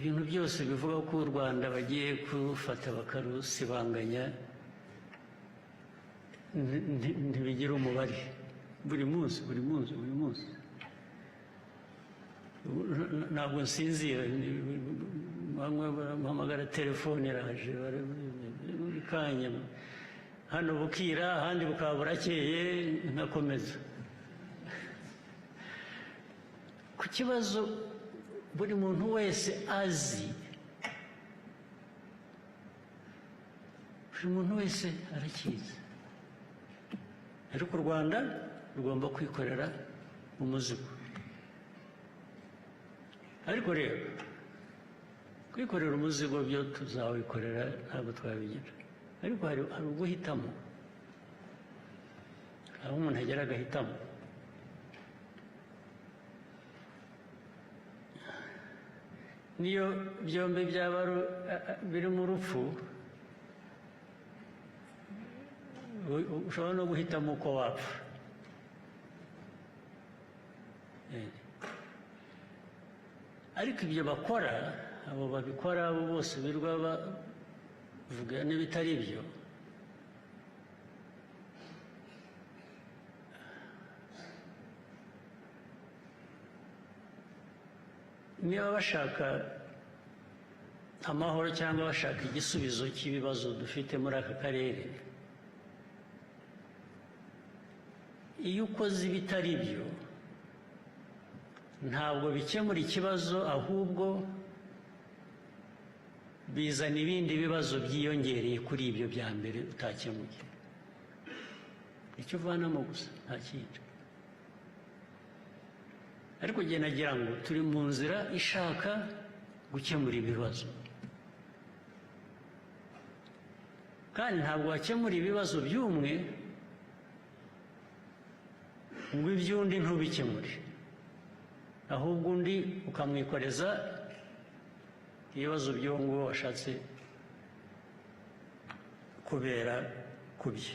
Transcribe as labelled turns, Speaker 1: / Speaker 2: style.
Speaker 1: Ibintu byose bivuga ko u Rwanda bagiye kurufata bakarusibanganya ntibigira umubare. Buri munsi, buri munsi, buri munsi ntabwo nsinzira. Bamwe barampamagara, telefone iraje buri kanya. Hano bukira, ahandi bukaba burakeye, nkakomeza ku kibazo buri muntu wese azi, buri muntu wese arakizi. Ariko u Rwanda rugomba kwikorera umuzigo. Ariko rero kwikorera umuzigo byo tuzawikorera, ntabwo twabigira. Ariko hari uguhitamo, aho umuntu agera agahitamo. Niyo byombi byaba birimo urupfu, ushobora no guhitamo uko wapfa. Ariko ibyo bakora, abo babikora, abo bose birirwa bavuga n'ibitari byo, niba bashaka amahoro cyangwa bashaka igisubizo cy'ibibazo dufite muri aka karere, iyo ukoze ibitari byo ntabwo bikemura ikibazo, ahubwo bizana ibindi bibazo byiyongereye kuri ibyo bya mbere utakemuye. Icyo uvanamo gusa, nta kindi. Ariko njye nagira ngo turi mu nzira ishaka gukemura ibibazo, kandi ntabwo wakemura ibibazo by'umwe ngo iby'undi ntubikemure, ahubwo undi ukamwikoreza ibibazo by'uwo nguwo washatse kubera ku bye.